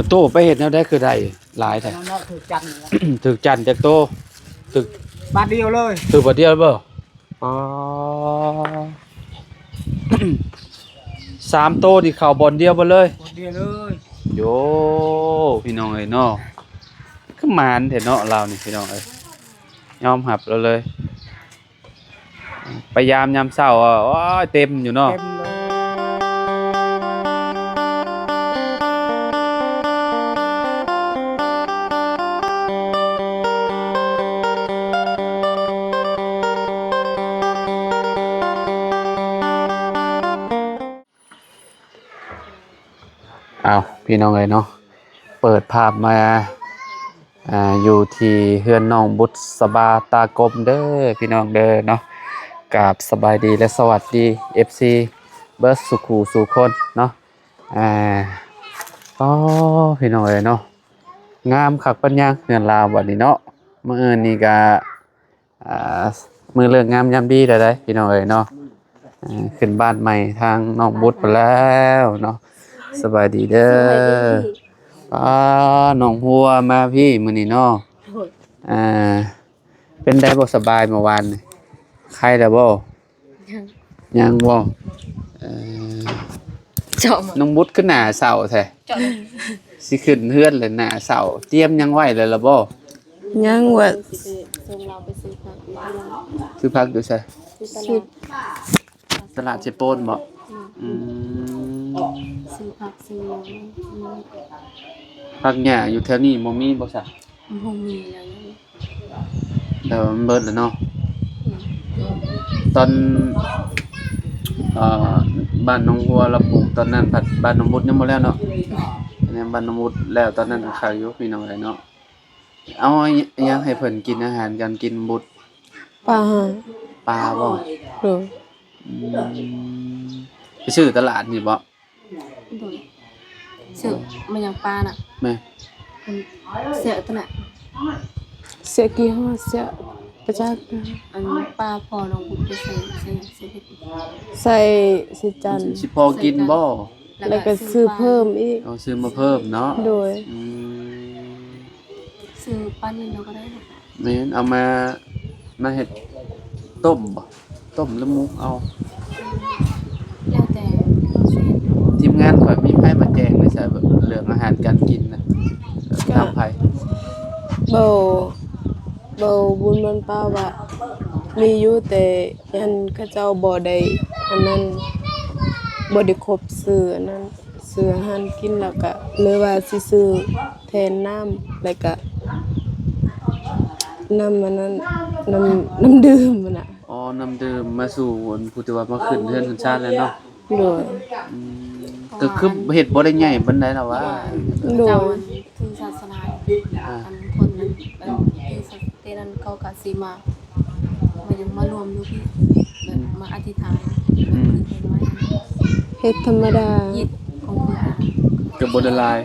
ໂຕໄປເຮັດແນວໃດຄືໄດ້ຫຼາຍແທ້? ນັ້ນເນາະ ຖືກຈັນນີ້ແຫຼະ ຖືກຈັນຈັກໂຕ? ຖືກບາດດຽວເລີຍ ຖືກບາດດຽວເບີ? ອໍ ສາມໂຕນີ້ເຂົ້າບ່ອນດຽວເບີເລີຍ? ບ່ອນດຽວເລີຍ. ໂຢ ພີ່ນ້ອງເອີຍເນາະ ຄືໝານແທ້ເນາະລາວນີ້ ພີ່ນ້ອງເອີຍ ຍອມຮັບລາວເລີຍ. ໄປຍາມຍາມເຊົ້າ ໂອ້ຍ ເຕັມຢູ່ເນາະ ເຕັມເລີຍ. ອ້າວ ພີ່ນ້ອງເອີຍເນາະ ເປີດພາບມາ ອ່າ ຢູ່ທີ່ເຮືອນນ້ອງບຸດສະບາຕາກົມເດີ ພີ່ນ້ອງເດີເນາະ. ກາບສະບາຍດີ ແລະ ສະຫວັດດີ ເອັຟຊີ ເບິດສູ່ຄູ່ສູ່ຄົນເນາະ. ອ່າ ອໍ ພີ່ນ້ອງເອີຍເນາະ ງາມຄັກປານຫຍັງເຮືອນລາວບັດນີ້ເນາະ. ມື້ອື່ນນີ້ກະ ອ່າ ມື້ເລີກງາມຍາມດີແລ້ວເດ້ ພີ່ນ້ອງເອີຍເນາະ. ອ່າ ຂຶ້ນບ້ານໃໝ່ທາງນ້ອງບຸດພຸ້ນແລ້ວເນາະ. ສະບາຍດີເດີ. ສະບາຍດີ. ອ້າ ນ້ອງຫົວມາພີ້ມື້ນີ້ເນາະ. ໂດຍ. ອ່າ ເປັນໃດບໍ່ສະບາຍເມື່ອວານນີ້? ໄຄແລ້ວບໍ່? ຍັງ ຍັງບໍ່? ເອີ ເຈົ້າ ນ້ອງບຸດຄືໜ້າເສົ້າແທ້? ເຈົ້າ ຊິຂຶ້ນເຮືອນແລ້ວໜ້າເສົ້າ. ຕຽມຫຍັງໄວ້ແລ້ວລະບໍ່? ຍັງວ່າ ຊິໄປສົ່ງລາວໄປຊື້ຜັກຢູ່ຕະຫຼາດ. ຊື້ຜັກຢູ່ໃສ? ຢູ່ຕະຫຼາດ ຕະຫຼາດເຊໂປນບໍ່? ອືມ ອືມ ຊື້ຜັກຊື້ຫຍັງ. ຜັກຫຍ້າຢູ່ແຖວນີ້ບໍ່ມີບໍ່ຊະ? ບໍ່ມີແລ້ວ. ແລ້ວມັນເບິດແລ້ວເນາະ. ອືມ ຕອນ ເອີ ບ້ານໜອງຫົວລາປູກຕອນນັ້ນ ພັດບ້ານໜອງບຸດຍັງບໍ່ແລ້ວເນາະ. ອືມ ແນມບ້ານໜອງບຸດແລ້ວຕອນນັ້ນກໍຄັກຢູ່ ພີ່ນ້ອງເອີຍເນາະ. ເອົາຫຍັງໃຫ້ເພິ່ນກິນ ອາຫານການກິນບຸດ? ປາ. ປາບໍ່? ໂດຍ. ອືມ ໄປຊື້ຕະຫຼາດນີ້ບໍ່? ໂດຍ. ເສື້ອ ແມ່ນຫຍັງປານະ? ແມ່ນ. ອັນ ເສື້ອຕົວນະ ເສື້ອກີ່ຫໍ້ ເສື້ອປະຈັກ. ອັນປາພໍ່ນ້ອງບຸດໄປໃສ່ ໃສ່ຫຍັງ? ໃສ່ເຫັດ ໃສ່ ໃສ່ຈັນ. ຊິພໍກິນບໍ່? ແລ້ວກໍຊື້ເພີ່ມອີກ. ເອົາຊື້ມາເພີ່ມເນາະ. ໂດຍ. ອືມ ຊື້ປານິນເຮົາກໍໄດ້ເນາະ. ແມ່ນ ເອົາມາ ມາເຮັດຕົ້ມບໍ່? ຕົ້ມຫຼືໝົກເອົາ? ແລ້ວແຕ່ເຮົາຊິເຮັດ. ທີມງານຂ້ອຍມີໃຜມາແຈງແດ່ຊະ ແບບເລື່ອງອາຫານການກິນນະ? ນຳໃຜ? ເບົາ ເບົາບຸນບ້ານປ່າວ່າມີຢູ່ ແຕ່ ອັນ ເຂົາເຈົ້າບໍ່ໄດ້ ອັນນັ້ນ ບໍ່ໄດ້ຄົບຊື້ ອັນນັ້ນ ຊື້ອາຫານກິນ ແລ້ວກະເລີຍວ່າຊິຊື້ແທນນ້ຳ ແລ້ວກະ ນ້ຳອັນນັ້ນ ນ້ຳ ນ້ຳດື່ມຫັ້ນນະ. ອໍ ນ້ຳດື່ມມາສູ່ ອັນ ຜູ້ທີ່ວ່າມາຂຶ້ນເຮືອນຂຶ້ນຊານແລ້ວເນາະ. ໂດຍ. ອືມ ກໍຄືເຮັດບໍ່ໄດ້ໃຫຍ່ປານໃດລະວ່າ. ໂດຍ. ເຈົ້າ ອັນຖືສາສະໜາ ອ່າ ອັນຄົນນັ້ນ ແບບ ແຕ່ນັ້ນເຂົາກໍຊິມາ ມາ ຍັງມາລວມຢູ່ພີ້ ແບບ ອືມ ມາອະທິຖານ. ອືມ ເຮັດທຳມະດາ ຮີດຂອງເພິ່ນ ກໍບໍ່ໄດ້ຫຼາຍ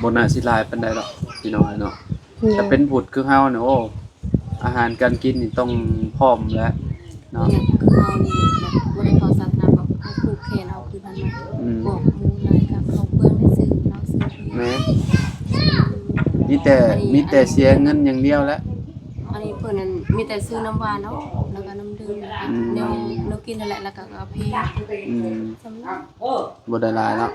ບໍ່ໜ້າຊິຫຼາຍປານໃດດອກ ພີ່ນ້ອງເອີຍເນາະ. ອືມ ຖ້າເປັນພຸດຄືເຮົານີ້ ໂອ້ ອາຫານການກິນນີ້ຕ້ອງພ້ອມແຫຼະເນາະ. ແບບຄືເຮົານີ້ ແບບບໍ່ໄດ້ເຂົ້າສາສະໜາ ແບບເຮົາຜູກແຂນເອົາຄືນັ້ນນະ. ອືມ ບອກໝູ່ຫຼາຍກໍເຂົ້າເປືອງໄດ້ຊື້ເຫຼົ້າຊື້ເບຍ. ແມ່ນ. ມີແຕ່ ອັນນີ້ ມີແຕ່ເສຍເງິນຢ່າງດຽວແຫຼະ. ອັນນີ້ເພິ່ນນັ້ນມີແຕ່ຊື້ນ້ຳຫວານເອົາ ແລ້ວກໍນ້ຳດື່ມ ອືມ ແນວ ແນວກິນນັ້ນແຫຼະ ແລ້ວກໍກາເຟ. ອືມ ສ່ຳນັ້ນ ບໍ່ໄດ້ຫຼາຍເນາະ.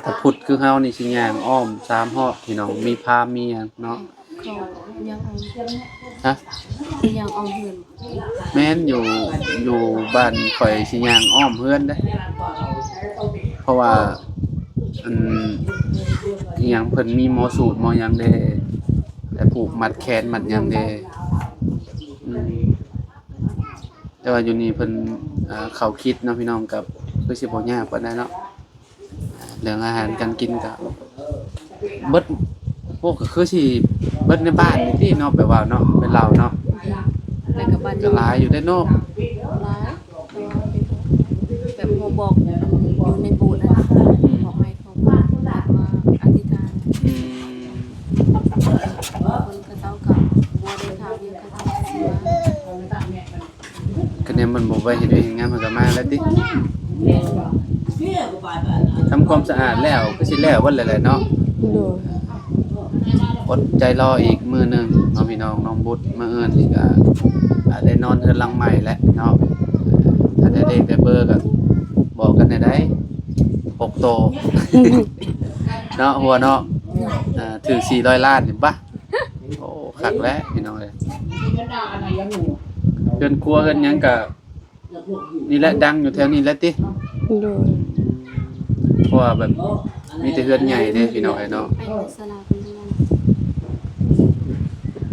ຖ້າພຸດຄືເຮົານີ້ຊິຍ່າງອ້ອມສາມຮອບ ພີ່ນ້ອງ ມີພາມມີຫຍັງເນາະ. ເຂົາຍ່າງອ້ອມ ຮະ? ຍ່າງອ້ອມເຮືອນ. ແມ່ນ ຢູ່ ຢູ່ບ້ານຂ້ອຍຊິຍ່າງອ້ອມເຮືອນເດ້ ເພາະວ່າ ອັນ ອີຫຍັງ ເພິ່ນມີໝໍສູດໝໍຫຍັງເດ້ ແລະຜູກມັດແຂນມັດຫຍັງເດ້. ອືມ ແຕ່ວ່າຢູ່ນີ້ເພິ່ນ ອ່າ ເຂົ້າຄິດເນາະ ພີ່ນ້ອງ ກໍຄືຊິບໍ່ຍາກປານໃດເນາະ. ເລື່ອງອາຫານການກິນກໍເບິດ ໂອ້ ກໍຄືຊິເບິດໃນບ້ານນີ້ຕິເນາະ ແບບວ່າເນາະ ເປັນລາວເນາະ. ແລ້ວກໍບ້ານ ກໍຫຼາຍຢູ່ເດ້ເນາະ. ຫຼາຍ ແຕ່ວ່າແບບເຮົາບອກຢູ່ໃນໂບດນະ ອືມ ບອກໃຫ້ເຂົາມາອະທິຖານ. ອືມ ຄົນເຂົາເຈົ້າກໍບໍ່ໄດ້ຖາມຫຍັງ ເຂົາເຈົ້າກໍຊິມາ. ຄະແນນມັນບໍ່ໄປເຮັດວຽກເຮັດງານ ມັນກໍມາແລ້ວຕິ. ແມ່ນ. ທຳຄວາມສະອາດແລ້ວ ຄືຊິແລ້ວເບິດແລ້ວແຫຼະເນາະ. ໂດຍ. ອົດໃຈລໍອີກມື້ໜຶ່ງເນາະພີ່ນ້ອງ. ນ້ອງບຸດມື້ອື່ນນີ້ກະ ອາ ໄດ້ນອນເຮືອນຫຼັງໃໝ່ແລ້ວເນາະ. ຖ້າໄດ້ເລກໄດ້ເບີກະບອກກັນແດ່ໃດ໋ ຫົກໂຕ ເນາະ ຫົວເນາະ. ເອີ ຖືກສີ່ຮ້ອຍລ້ານນີ້ບະ. ໂອ້ ຄັກແຫຼະພີ່ນ້ອງເອີຍ. ເຮືອນຄົວເຮືອນຫຍັງກະ ນີ້ແຫຼະ ດັງຢູ່ແຖວນີ້ແຫຼະຕິ? ໂດຍ. ເພາະວ່າແບບມີແຕ່ເຮືອນໃຫຍ່ເດ້ພີ່ນ້ອງເອີຍເນາະ. ແມ່ນ ສາລາເພິ່ນນັ້ນ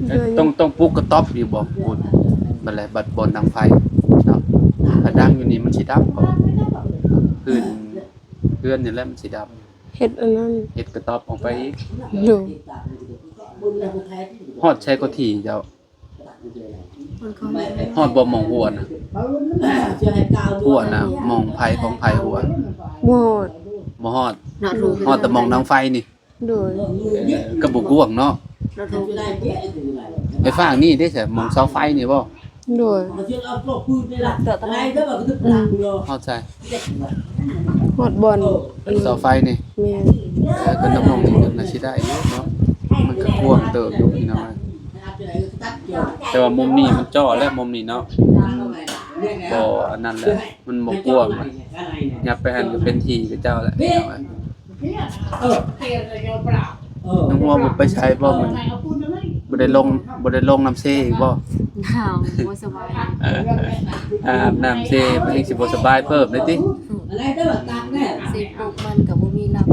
ເອີ ຕ້ອງ ຕ້ອງປຸກກະຕ໊ອບຢູ່ບໍ່? ພຸ້ນ ບັດແລະ ບັດບ່ອນດັງໄຟເນາະ. ຖ້າດັງຢູ່ນີ້ມັນຊິດັບບໍ່? ພື້ນເຮືອນນີ້ແຫຼະມັນຊິດັບ. ເຮັດອັນນັ້ນ ເຮັດກະຕ໊ອບອອກໄປອີກ. ໂດຍ. ຮອດໃສກໍຖີ່ເຈົ້າ? ຮອດບໍ່ໝ່ອງຫົວນະ? ຫົວນະ ໝ່ອງໃຜຂອງໃຜຫົວ? ບໍ່ຮອດ. ບໍ່ຮອດ. ຮອດແຕ່ໝ່ອງດັງໄຟນີ້. ໂດຍ. ເອີ ກະບໍ່ກວ້າງເນາະ. ໄປຟາກນີ້ເດ້ ໝ່ອງເສົາໄຟນີ້ບໍ່? ໂດຍ. ຮອດໃສ? ຮອດບ່ອນ ເສົາໄຟນີ້. ແມ່ນ. ເອີ ກະນຳໝ່ອງນີ້ກະໜ້າຊິໄດ້ຢູ່ເນາະ. ມັນກະກວ້າງເຕີບຢູ່ພີ່ນ້ອງ. ແຕ່ວ່າມຸມນີ້ມັນຈໍ້ແລ້ວ ມຸມນີ້ເນາະ ມັນບໍ່ອັນນັ້ນແລ້ວ ມັນບໍ່ກວ້າງ. ຫຍັບໄປຫັ້ນກະເປັນທີ່ຂະເຈົ້າແລ້ວ. ນ້ອງຫົວບໍ່ໄປໃສບໍ່ມື້ນີ້? ບໍ່ໄດ້ລົງ ບໍ່ໄດ້ລົງນ້ຳເຊອີກບໍ່? ໜາວ ບໍ່ສະບາຍ. ອາບນ້ຳເຊ ມັນຍັງຊິບໍ່ສະບາຍເພີ່ມເລີຍຕິ? ເຊປູກມັນກະບໍ່ມີລຳ.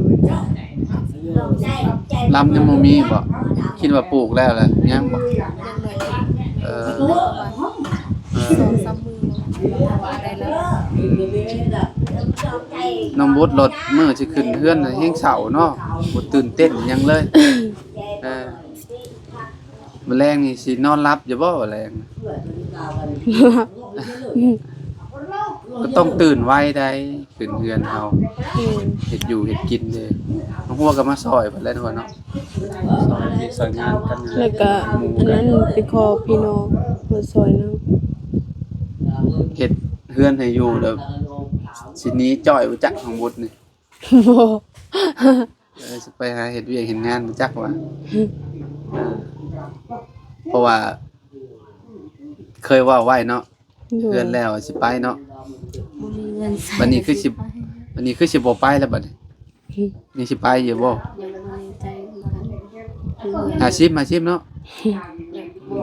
ລຳຍັງບໍ່ມີບໍ່? ຄິດວ່າປູກແລ້ວລະ ຍັງບໍ່? ຍັງໜ້ອຍ. ເອີ ເອີ ສອງສາມມື້ໄດ້ລຳ. ອືມ ນ້ອງບຸດລົດມື້ຊິຂຶ້ນເຮືອນແຮງເສົ້າເນາະ ບໍ່ຕື່ນເຕັ້ນຫຍັງເລີຍ. ເອີ ມື້ແລງນີ້ຊິນອນຫຼັບຢູ່ບໍ່ມື້ແລງ? ກໍຕ້ອງຕື່ນໄວໃດ໋ ຂຶ້ນເຮືອນເຮົາ. ແມ່ນ. ເຮັດຢູ່ເຮັດກິນເດ້. ນ້ອງຫົວກໍມາຊ່ອຍເພິ່ນແຫຼະ ນ້ອງຫົວເນາະ. ຊ່ອຍວຽກຊ່ອຍງານກັນ ແລ້ວກໍອັນນັ້ນໄປຂໍພີ່ນ້ອງມາຊ່ອຍນຳ. ເຮັດເຮືອນໃຫ້ຢູ່ແລ້ວຊິໜີຈ້ອຍບໍ່ຈັກ ນ້ອງບຸດນີ້. ບໍ່. ເອີ ຊິໄປຫາເຮັດວຽກເຮັດງານບໍ່ຈັກວ່າ. ເອີ ເພາະວ່າເຄີຍເວົ້າໄວ້ເນາະ. ໂດຍ. ເຮືອນແລ້ວຊິໄປເນາະ. ບໍ່ມີເງິນໃຊ້ ບັດນີ້ຄືຊິ ບັດນີ້ຄືຊິບໍ່ໄປແລ້ວບັດນີ້. ຍັງຊິໄປຢູ່ບໍ່? ຍັງບໍ່ແນ່ໃຈຄືກັນ. ຫ້າສິບ ຫ້າສິບເນາະ.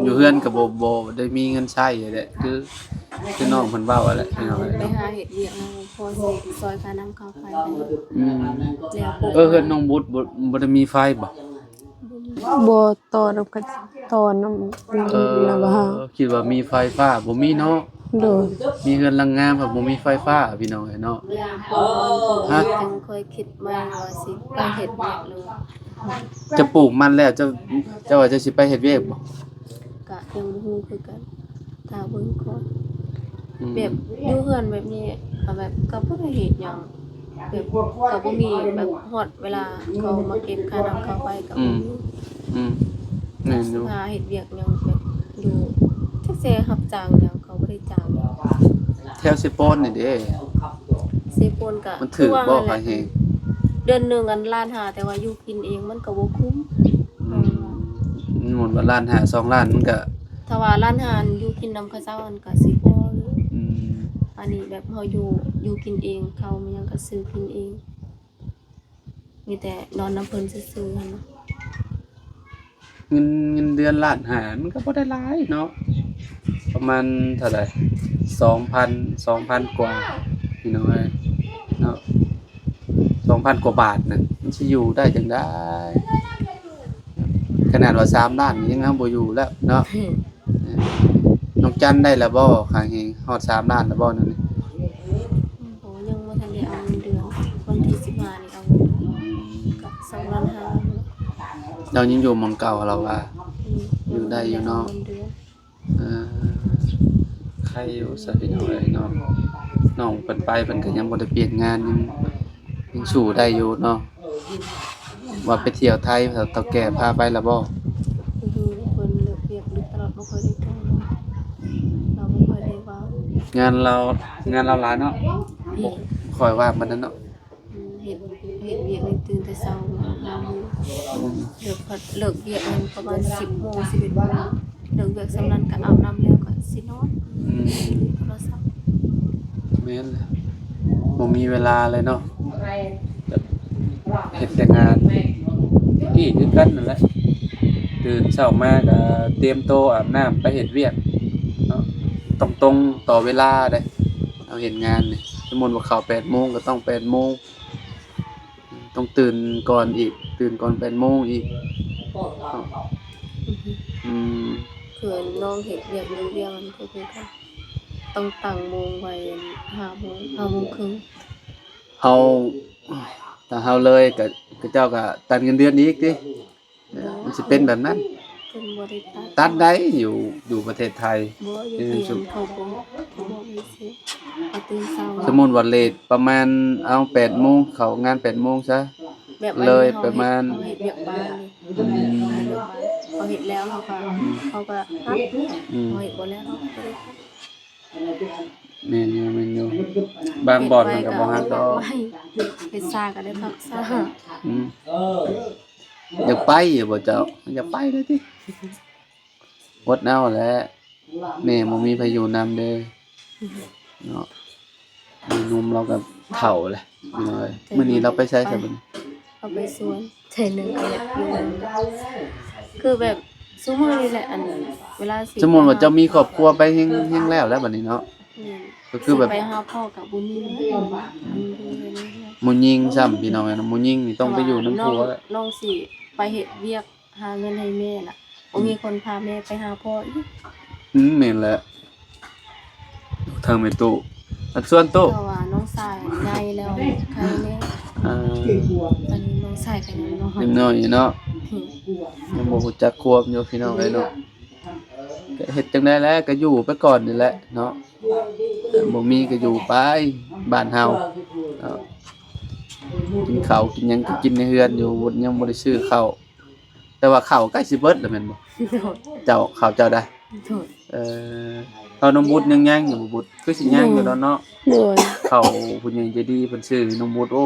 ຢູ່ເຮືອນກໍບໍ່ ບໍ່ໄດ້ມີເງິນໃຊ້ແຫຼະ ຄື ຄືນ້ອງເພິ່ນເວົ້າຫັ້ນແຫຼະ ພີ່ນ້ອງເອີຍ. ໄປຫາເຮັດວຽກເນາະ ພໍຊິຊ່ອຍຄ່ານ້ຳຄ່າໄຟໄດ້. ອືມ. ເອີ ເຮືອນນ້ອງບຸດບໍ່ ບໍ່ໄດ້ມີໄຟບໍ່? ບໍ່ ຕໍ່ນຳ ຕໍ່ນຳ ເອີ ລະວ່າ ຄິດວ່າມີໄຟຟ້າ ບໍ່ມີເນາະ. ໂດຍ. ມີເຮືອນຫຼັງງາມ ບໍ່ມີໄຟຟ້າ ພີ່ນ້ອງເອີຍເນາະ. ຮະ? ຈຶ່ງຄ່ອຍຄິດມາວ່າຊິໄປເຮັດວຽກເລີຍ. ເຈົ້າປູກມັນແລ້ວ ເຈົ້າ ເຈົ້າວ່າເຈົ້າຊິໄປເຮັດວຽກບໍ່? ກະຍັງບໍ່ຮູ້ຄືກັນ ຖ້າເບິ່ງກ່ອນ. ອືມ. ແບບຢູ່ເຮືອນແບບນີ້ ກະແບບກະບໍ່ໄດ້ເຮັດຫຍັງ ແບບກະບໍ່ມີ ແບບຮອດເວລາເຂົາມາເກັບຄ່ານ້ຳຄ່າໄຟກະບໍ່ມີ. ອືມ. ອືມ. ແມ່ນຢູ່. ຫາເຮັດວຽກຫຍັງແບບຢູ່ ຈັກແຊຮັບຈ້າງຫຍັງ ເຂົາບໍ່ໄດ້ຈ້າງ. ແຖວເຊໂປນນີ້ເດ້? ເຊໂປນກະ ມັນຖືກບໍ່ ຄ່າແຮງ? ເດືອນໜຶ່ງອັນລ້ານຫ້າ ແຕ່ວ່າຢູ່ ກິນເອງມັນກໍບໍ່ຄຸ້ມ. ອືມ. ມັນໝົດວ່າລ້ານຫ້າ ສອງລ້ານ ມັນກໍ ຖ້າວ່າລ້ານຫ້າ ຢູ່ກິນນຳເຂົາເຈົ້າ ອັນກໍຊິພໍຢູ່. ອືມ. ອັນນີ້ແບບເຮົາຢູ່ ຢູ່ກິນເອງ ເຂົ້າມີຫຍັງກໍຊື້ກິນເອງ ມີແຕ່ນອນນຳເພິ່ນຊື່ໆ ຫັ້ນນະ. ເງິນ ເງິນເດືອນລ້ານຫ້າ ມັນກໍບໍ່ໄດ້ຫຼາຍເນາະ ປະມານເທົ່າໃດ ສອງພັນ ສອງພັນກວ່າ ພີ່ນ້ອງເອີຍເນາະ. ສອງພັນກວ່າບາດນັ້ນ ມັນຊິຢູ່ໄດ້ຈັ່ງໃດ? ຂະໜາດວ່າສາມລ້ານຍັງເອົາບໍ່ຢູ່ແລ້ວເນາະ. ນ້ອງຈັນໄດ້ແລ້ວບໍ່ ຄ່າແຮງ ຮອດສາມລ້ານແລ້ວບໍ່ແນວນີ້? ໂອ້ ຍັງບໍ່ທັນໄດ້ເອົາເງິນເດືອນ ວັນທີສິບຫ້ານີ້ເອົາເງິນເດືອນ ກໍສອງລ້ານຫ້າ. ເຈົ້າຍັງຢູ່ໝ່ອງເກົ່າລາວວ່າ? ອືມ. ຢູ່ໄດ້ຢູ່ເນາະ. ເອີ ໄຄຢູ່ຊະ ພີ່ນ້ອງເອີຍເນາະ. ນ້ອງເພິ່ນໄປ ເພິ່ນກໍຍັງບໍ່ໄດ້ປ່ຽນງານ ຍັງ ຍັງສູ້ໄດ້ຢູ່ເນາະ. ວ່າໄປທ່ຽວໄທ ເຖົ້າແກ່ພາໄປລະບໍ່? ອືມ ເພິ່ນເລີກວຽກດຶກຕະຫຼອດ ບໍ່ຄ່ອຍໄດ້ໂທ ລາວບໍ່ຄ່ອຍໄດ້ເວົ້າ. ງານລາວ ງານລາວຫຼາຍເນາະ. ອືມ. ບໍ່ຄ່ອຍວ່າງປານນັ້ນເນາະ. ອືມ ເຮັດ ເຮັດວຽກນີ້ຕື່ນແຕ່ເຊົ້າມາຫ້າໂມງ ອືມ ເລີກ ເລີກວຽກນັ້ນປະມານສິບໂມງ ສິບເອັດໂມງ ເລີກວຽກສ່ຳນັ້ນກໍອາບນ້ຳແລ້ວກໍຊິນອນ ອືມ ໂທລະສັບ ແມ່ນແຫຼະ ບໍ່ມີເວລາເລີຍເນາະ ແບບເຮັດແຕ່ງານ ກີ້ຄືກັນນັ້ນແຫຼະ ຕື່ນເຊົ້າມາກໍຕຽມໂຕອາບນ້ຳໄປເຮັດວຽກເນາະ ຕ້ອງຕົງຕໍ່ເວລາເດ້ ເຮົາເຮັດງານນີ້ ສົມມຸດວ່າເຂົ້າແປດໂມງກໍຕ້ອງແປດໂມງ ຕ້ອງຕື່ນກ່ອນອີກ ຕື່ນກ່ອນແປດໂມງອີກ ອືຮຶ ອືມ ຄືນ້ອງເຮັດວຽກຢູ່ວຽງ ກໍຄືກັນ ຕ້ອງຕັ້ງໂມງໄວ້ຫ້າໂມງ ຫ້າໂມງເຄິ່ງ ເຮົາ ຖ້າເຮົາເລີຍກໍ ເຂົາເຈົ້າກໍຕັດເງິນເດືອນອີກຕິ ເອີ ມັນຊິເປັນແບບນັ້ນ ເພິ່ນບໍ່ໄດ້ຕັດ ຕັດໄດ້ຢູ່ ຢູ່ປະເທດໄທ ບໍ່ ຢູ່ ເອີ ທີ່ ສ- ເຂົາບອກ ເຂົາບອກຈັ່ງຊີ້ ເຂົາຕື່ນເຊົ້າ ສົມມຸດວ່າເລດປະມານ ເອົາ ແປດໂມງ ເຂົ້າງານແປດໂມງຊະ ແບບ ເລີຍປະມານ ເຮົາເຮັດວຽກບ້ານນີ້ ອືມ ເຮົາເຮັດແລ້ວເຮົາກໍ ອືມ ເຮົາກໍພັກ ອືມ ເຮົາເຮັດບໍ່ແລ້ວເຮົາກໍບໍ່ໄດ້ພັກ ແມ່ນຢູ່ ແມ່ນຢູ່ ບາງບ່ອນເພິ່ນກໍບໍ່ຮັກດອກ ເຮັດໄປກໍໄດ້ພັກຊະ ອືມ ຢາກໄປຢູ່ບໍ່ເຈົ້າ? ຢາກໄປເລີຍຕິ? ອົດເອົາແຫຼະ ແມ່ບໍ່ມີໃຜຢູ່ນຳເດ້ເນາະ ແມ່ໜຸ່ມລາວກໍເຖົ້າແຫຼະ ພີ່ນ້ອງເອີຍ ມື້ນີ້ລາວໄປໃສຊະບັດນີ້? ເຮົາໄປສວນ ໃສໜຶ່ງກໍຢາກຢູ່ ຄືແບບຊຸມື້ນີ້ແຫຼະ ອັນ ເວລາຊິ ສົມມຸດວ່າເຈົ້າມີຄອບຄົວໄປແຮງ ແຮງແລ້ວແຫຼະບັດນີ້ເນາະ ແມ່ນ ກໍຄືແບບ ຊິໄປຫາພໍ່ກໍບໍ່ມີ ອືມ ອືມ ຜູ້ຍິງຊ້ຳ ພີ່ນ້ອງເອີຍ ຜູ້ຍິງນີ້ຕ້ອງໄປຢູ່ນຳຜົວແຫຼະ ນ້ອງ ນ້ອງຊິໄປເຮັດວຽກ ຫາເງິນໃຫ້ແມ່ລະ ບໍ່ມີຄົນພາແມ່ໄປຫາພໍ່ອີກ ອືມ ແມ່ນແຫຼະ ທາງແມ່ຕູ້ ອັນສ່ວນໂຕ ເພາະວ່ານ້ອງຊາຍໃຫຍ່ແລ້ວ ໄຄແນ່ ອ່າ ອັນນີ້ນ້ອງຊາຍກໍຍັງນ້ອຍ ຍັງນ້ອຍຢູ່ເນາະ ອືມ ຍັງບໍ່ຮູ້ຈັກຄວາມຢູ່ ພີ່ນ້ອງເອີຍເນາະ ກໍເຮັດຈັ່ງໃດແຫຼະ ກໍຢູ່ໄປກ່ອນນີ້ແຫຼະເນາະ ບໍ່ມີກໍຢູ່ໄປບ້ານເຮົາເນາະ ກິນເຂົ້າກິນຫຍັງກໍກິນໃນເຮືອນຢູ່ ຍັງບໍ່ໄດ້ຊື້ເຂົ້າ ແຕ່ວ່າເຂົ້າໃກ້ຊິເບິດແລ້ວແມ່ນບໍ່? ໂດຍ ເຈົ້າ ເຂົ້າເຈົ້າໄດ໋ ໂດຍ ເອີ ເຂົ້ານ້ອງບຸດຍັງ ຍັງຢູ່ບໍ່ບຸດ? ຄືຊິຍັງຢູ່ດອກເນາະ ໂດຍ ເຂົ້າຜູ້ໃຫຍ່ໃຈດີເພິ່ນຊື້ໃຫ້ນ້ອງບຸດ ໂອ້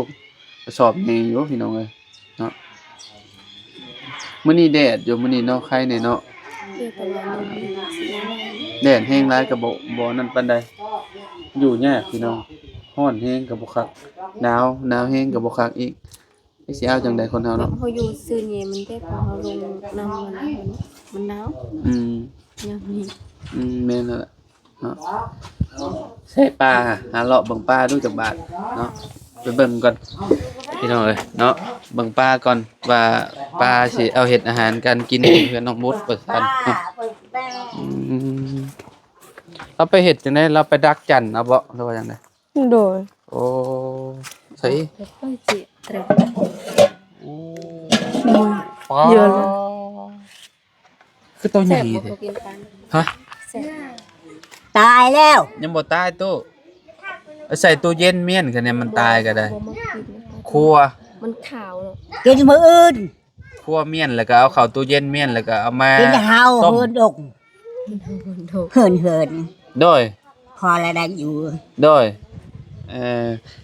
ກະສອບໃຫຍ່ຢູ່ພີ່ນ້ອງເອີຍເນາະ ມື້ນີ້ແດດຢູ່ ມື້ນີ້ເນາະ ໄຄແນ່ເນາະ ແດດແຮງຫຼາຍກໍບໍ່ ບໍ່ນັ້ນປານໃດ ຢູ່ຍາກພີ່ນ້ອງ ຮ້ອນແຮງກໍບໍ່ຄັກ ໜາວ ໜາວແຮງກໍບໍ່ຄັກອີກ ຈັກຊິເອົາຈັ່ງໃດຄົນເຮົາເນາະ ເຮົາຢູ່ຊື່ນີ້ມັນແບບວ່າເຮົາລົງນ້ຳມັນ ມັນໜາວ ອືມ ຍາມນີ້ ອືມ ແມ່ນແລ້ວລະເນາະ ໃສ່ປາ ຫາເລາະເບິ່ງປາດູຈັກບາດເນາະ ໄປເບິ່ງກ່ອນພີ່ນ້ອງເອີຍເນາະ ເບິ່ງປາກ່ອນວ່າປາຊິເອົາເຮັດອາຫານການກິນໃຫ້ເພື່ອນນ້ອງບຸດວ່າຊັ້ນເນາະ ອືມ ລາວໄປເຮັດຈັ່ງໃດ? ລາວໄປດັກຈັນເອົາເບາະ ຫຼືວ່າຈັ່ງໃດ? ໂດຍ ໂອ້ ໃສ ໂອ້ ໂອ້ຍ ປາ ເຍອະລະ ຄືໂຕໃຫຍ່ແທ້ ຮະ ຕາຍແລ້ວ ຍັງບໍ່ຕາຍໂຕ ໃສ່ຕູ້ເຢັນມ້ຽນ ຄັນແມ່ນມັນຕາຍກໍໄດ້ ຄົວ ມັນຂາວເນາະ ກິນມື້ອື່ນ ຄົວມ້ຽນ ແລ້ວກໍເອົາເຂົ້າຕູ້ເຢັນມ້ຽນ ແລ້ວກໍເອົາມາ ກິນເຮົາ ຕົ້ມ ເຮີນດົງ ເຮີນ ເຮີນ ໂດຍ ພໍລະໄດ້ຢູ່ ໂດຍ ເອີ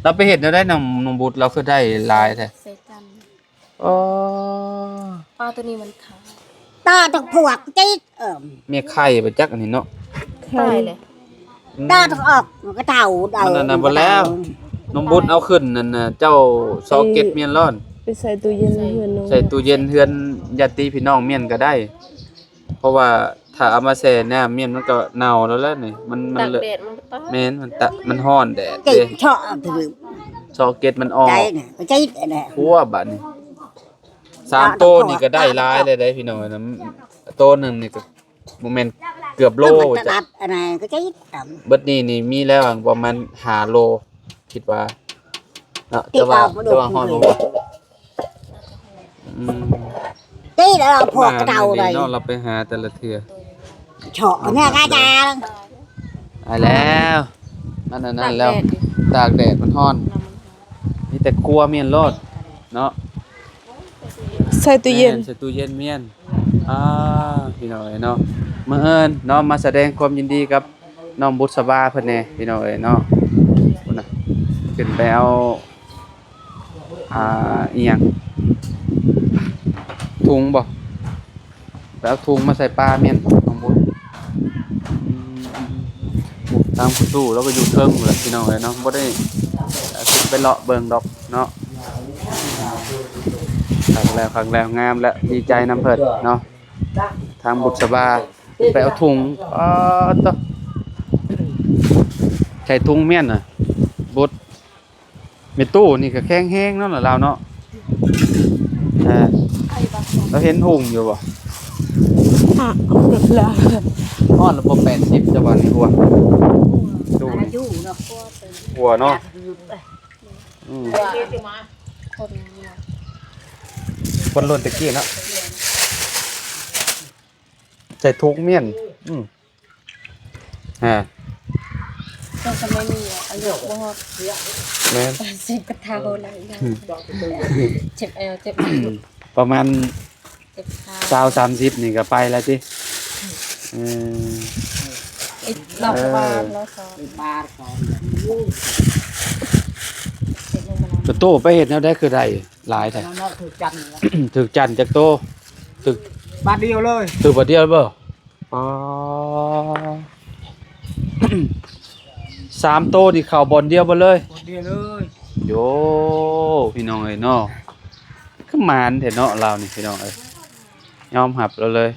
ລາວໄປເຮັດແນວໃດ ນ້ອງ ນ້ອງບຸດ ລາວຄືໄດ້ຫຼາຍແທ້? ໃສ່ກັນ ອໍ ປາໂຕນີ້ມັນຂາວ ຕາຕົກພວກຕິດ ເອີ ແມ່ໄຂ່ບໍ່ຈັກອັນນີ້ເນາະ ຕາຍແລ້ວ ອືມ ຕາຕ້ອງອອກ ມັນກໍເຖົ້າເອົາ ມັນອັນນັ້ນບໍ່ແລ້ວ ນ້ອງບຸດເອົາຂຶ້ນນັ້ນນະ ເຈົ້າຊອກເກັດມ້ຽນລອດ ໄປໃສ່ຕູ້ເຢັນເຮືອນນ້ອງ ໃສ່ຕູ້ເຢັນເຮືອນຍາດຕິພີ່ນ້ອງມ້ຽນກໍໄດ້ ເພາະວ່າຖ້າເອົາມາແຊ່ນ້ຳມ້ຽນມັນກໍເນົ່າແລ້ວແຫຼະນີ້ ມັນ ມັນ ຕາກແດດມັນກໍຕາຍ ແມ່ນ ມັນຕະ ມັນຮ້ອນແດດເດ້ ຊອກເກັດມັນອອກ ໃຈນະ ໃຈນະ ຄົວບາດນີ້ ສາມໂຕນີ້ກໍໄດ້ຫຼາຍແລ້ວເດ້ພີ່ນ້ອງ ໂຕໜຶ່ງນີ້ກໍ ບໍ່ແມ່ນເກືອບໂລ ຕະຫຼາດອັນນັ້ນກໍຈະອີກຕຳ ເບິດນີ້ນີ້ມີແລ້ວປະມານຫ້າໂລ ຄິດວ່າເນາະ ແຕ່ວ່າ ແຕ່ວ່າຮອດບໍ່ ອືມ ຕິດແລ້ວພວກເກົ່າເລີຍເນາະ ລາວໄປຫາແຕ່ລະເທື່ອ ເຈາະແມ່ກະຈາງ ຕາຍແລ້ວ ມັນອັນນັ້ນແລ້ວ ຕາກແດດມັນຮ້ອນ ມີແຕ່ຄົວມ້ຽນໂລດເນາະ ໃສ່ຕູ້ເຢັນ ແມ່ນ ໃສ່ຕູ້ເຢັນມ້ຽນ ອ່າ ພີ່ນ້ອງເອີຍເນາະ ມື້ອື່ນເນາະ ມາສະແດງຄວາມຍິນດີກັບນ້ອງບຸດສະບາເພິ່ນແດ່ ພີ່ນ້ອງເອີຍເນາະ ພຸ້ນນະ ຂຶ້ນໄປເອົາ ອ່າ ອີ່ຫຍັງ ທຸງບໍ່? ໄປເອົາທຸງມາໃສ່ປາແມ່ນບໍ່ ນ້ອງບຸນ? ອືມ ທາງພໍ່ຕູ້ລາວກໍຢູ່ເທິງພຸ້ນແຫຼະ ພີ່ນ້ອງເອີຍເນາະ ບໍ່ໄດ້ ເອີ ຂຶ້ນໄປເລາະເບິ່ງດອກເນາະ. ຄັກແລ້ວ ຄັກແລ້ວ ງາມແລ້ວ ດີໃຈນຳເພິ່ນເນາະ. ທາງບຸດສະບາໄປເອົາທຸງ ອໍ ໂຕ ໃສ່ທຸງແມ່ນນະ ບຸດ. ແມ່ຕູ້ນີ້ກໍແຂງແຮງເນາະລາວເນາະ. ເອີ ລາວເຫັນຮຸ່ງຢູ່ບໍ່? ຮອດແລ້ວບໍ່ ແປດສິບ ຈະວ່ານີ້ ຫົວ ຕູ້ນີ້ ຫົວເນາະ. ອືມ ຄົນລຸ້ນແຕ່ກີ້ເນາະ ໃສ່ທຸງແມ່ນ. ອືມ ຮະ ເຈົ້າກໍແມ່ນຢູ່ອາຍຸບໍ່ຮອດ ແມ່ນ ແປດສິບກໍເຖົ້າແລ້ວ ເຈັບແອວເຈັບ ປະມານ ເຈັບຂາ ຊາວ ສາມສິບນີ້ກໍໄປແລ້ວຕິ. ເອີ ອີກລອບ ເອີ ປະມານລອບສອງ ປະຕູໄປເຮັດແນວໃດຄືໄດ້ຫຼາຍແທ້? ເນາະ ຖືກຈັນ ຖືກຈັນຈັກໂຕ? ຖືກບາດດຽວເລີຍ ຖືກບາດດຽວເລີຍບໍ່? ອໍ ສາມໂຕນີ້ເຂົ້າບ່ອນດຽວເບິດເລີຍ ບ່ອນດຽວເລີຍ. ໂຢ ພີ່ນ້ອງເອີຍເນາະ ຄືໝານແທ້ເນາະລາວນີ້ ພີ່ນ້ອງເອີຍ ຍອມຮັບລາວເລີຍ.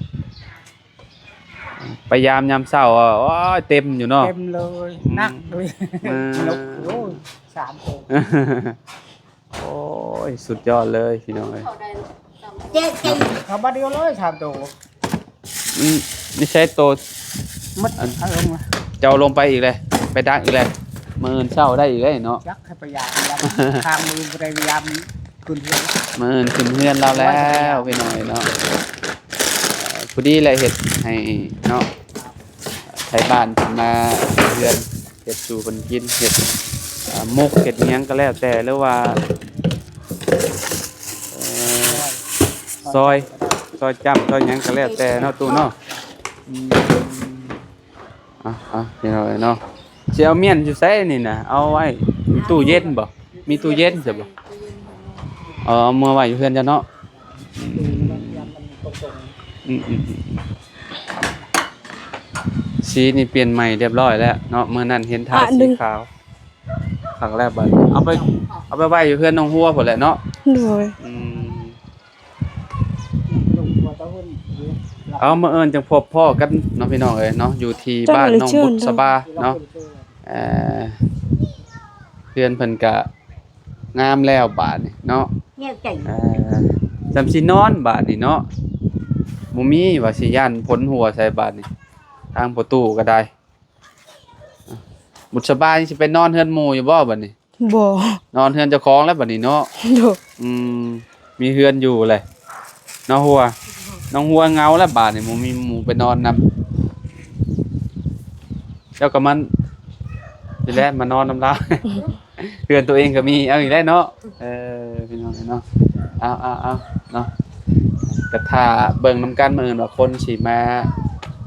ໄປຍາມຍາມເຊົ້າ ໂອ້ຍ ເຕັມຢູ່ເນາະ ເຕັມເລີຍ ອືມ ໜັກເລີຍ ເອີ ໂອ້ຍ ສາມໂຕ. ໂອ້ຍ ສຸດຍອດເລີຍພີ່ນ້ອງເອີຍ ເຈັດ ເຈັດ ເຂົ້າບາດດຽວເລີຍ ສາມໂຕ. ອືມ ນີ້ໃຊ້ໂຕ ໝົດ ອັນ ເອົາລົງມາ ເຈົ້າລົງໄປອີກເລີຍ ໄປດັກອີກເລີຍ ມື້ອື່ນເຊົ້າໄດ້ອີກເລີຍເນາະ. ຈັກໃຫ້ໄປຢາມ ຢາມ ທາງມືບໍ່ໄດ້ຢາມ ຂຶ້ນເຮືອນ ມື້ອື່ນຂຶ້ນເຮືອນລາວແລ້ວ ໂອ້ຍ ພີ່ນ້ອງເອີຍເນາະ. ເອີ ພໍດີແຫຼະ ເຮັດໃຫ້ເນາະ ໄທບ້ານເພິ່ນມາເຮືອນ ເຮັດສູ່ເພິ່ນກິນ ເຮັດ ອ່າ ໝົກ ເຮັດຫຍັງກໍແລ້ວແຕ່ ຫຼືວ່າ ເອີ ຊອຍ ຊອຍຈ້ຳ ຊອຍຫຍັງກໍແລ້ວແຕ່ເນາະ ຕູ້ເນາະ. ອືມ ອ່ະ ອ່ະ ພີ່ນ້ອງເອີຍເນາະ ຊິເອົາມ້ຽນຢູ່ໃສນີ້ນະ? ເອົາໄວ້ຕູ້ເຢັນບໍ່? ມີຕູ້ເຢັນໃຊ່ບໍ່? ເອີ ເອົາເມືອໄວ້ຢູ່ເຮືອນເຈົ້າເນາະ. ອືມ ອືມ ອືມ ອືມ ສີນີ້ປ່ຽນໃໝ່ຮຽບຮ້ອຍແລ້ວເນາະ ມື້ນັ້ນເຫັນທາ ອ່ະ ສີຂາວ ຄັກແລ້ວບັດນີ້ ເອົາໄປ ເອົາໄປໄວ້ຢູ່ເຮືອນນ້ອງຫົວພຸ້ນແຫຼະເນາະ. ໂດຍ ອືມ ເອົາ ມື້ອື່ນຈັ່ງພົບພໍ້ກັນເນາະ ພີ່ນ້ອງເອີຍເນາະ ຢູ່ທີ່ບ້ານໜອງບຸດສະບາເນາະ. ເອີ ເຮືອນເພິ່ນກະ ງາມແລ້ວບາດນີ້ເນາະ ແນວໃຈ ເອີ ຈຳຊິນອນບາດນີ້ເນາະ ບໍ່ມີວ່າຊິຢ້ານຝົນຫົວໃສ່ບາດນີ້ ທາງປະຕູກໍໄດ້. ບຸດສະບາຍຊິໄປນອນເຮືອນໝູ່ຢູ່ບໍ່ບາດນີ້? ບໍ່ ນອນເຮືອນເຈົ້າຂອງແລ້ວບາດນີ້ເນາະ. ໂດຍ ອືມ ມີເຮືອນຢູ່ແຫຼະ ນ້ອງຫົວ ນ້ອງຫົວເຫງົາແລ້ວບາດນີ້ ບໍ່ມີໝູ່ໄປນອນນຳ ເຈົ້າກໍມາ ນີ້ແຫຼະ ມານອນນຳລາວ. ເຮືອນຕົວເອງກໍມີ ເອົາອີກແລ້ວເນາະ. ເອີ ພີ່ນ້ອງເນາະ ເອົາ ເອົາ ເອົາເນາະ ກໍຖ້າເບິ່ງນຳກັນມື້ອື່ນວ່າຄົນຊິມາ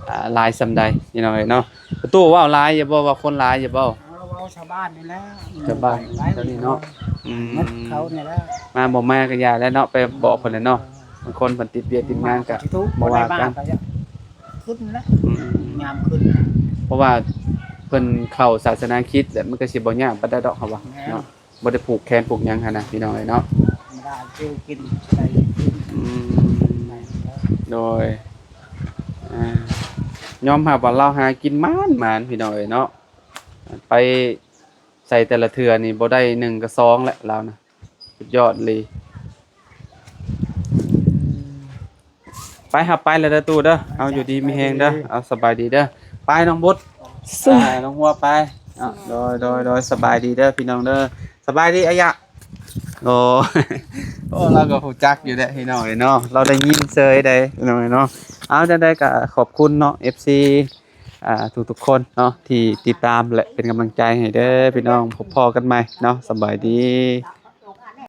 ອ່າ ຫຼາຍສ່ຳໃດ ພີ່ນ້ອງເອີຍເນາະ. ປະຕູເວົ້າຫຼາຍຢູ່ບໍ່? ວ່າຄົນຫຼາຍຢູ່ບໍ່? ເວົ້າຊາວບ້ານນີ້ແຫຼະ ຊາວບ້ານແຖວນີ້ເນາະ. ອືມ ໝົດເຂົານີ້ແຫຼະ ມາບໍ່ມາກໍຢ່າແລ້ວເນາະ ໄປບອກເພິ່ນແຫຼະເນາະ. ບາງຄົນເພິ່ນຕິດວຽກຕິດງານກໍບໍ່ວ່າກັນ ຂຶ້ນແລ້ວ ອືມ ຍາມຂຶ້ນ ເພາະວ່າເພິ່ນເຂົ້າສາສະໜາຄຣິດແລ້ວ ມັນກໍຊິບໍ່ຍາກປານໃດດອກ ເຮົາວ່າ ແມ່ນ ເນາະ ບໍ່ໄດ້ຜູກແຂນຜູກຫຍັງຫັ້ນນະ ພີ່ນ້ອງເອີຍເນາະ. ທຳມະດາຢູ່ກິນໄດ້ ອືມ ໂດຍ ອ່າ ຍອມຮັບວ່າລາວຫາກິນໝານໆ ພີ່ນ້ອງເອີຍເນາະ. ໄປໃສ່ແຕ່ລະເທື່ອນີ້ບໍ່ໄດ້ໜຶ່ງກໍສອງແຫຼະລາວນະ ສຸດຍອດອີ່ຫຼີ. ໄປ ເຮົາໄປແລ້ວເດີຕູ້ເດີ ເອົາ ຢູ່ດີມີແຮງເດີ ເອົາ ສະບາຍດີເດີ. ໄປ ນ້ອງບຸດ ສະ ອ່າ ນ້ອງຫົວໄປ ເອົາ ໂດຍ ໂດຍ ໂດຍ ສະບາຍດີເດີພີ່ນ້ອງເດີ ສະບາຍດີອາຍະ. ໂອ້ ໂອ້ ລາວກໍຮູ້ຈັກຢູ່ແຫຼະພີ່ນ້ອງເອີຍເນາະ ລາວໄດ້ຍິນເຊີຍໃດພີ່ນ້ອງເອີຍເນາະ. ເອົາ ຈັ່ງໃດກໍຂອບຄຸນເນາະ ເອັຟຊີ ອ່າ ທຸກໆຄົນເນາະ ທີ່ຕິດຕາມ ແລະ ເປັນກຳລັງໃຈໃຫ້ເດີພີ່ນ້ອງ ພົບພໍ້ກັນໃໝ່ເນາະ ສະບາຍດີ.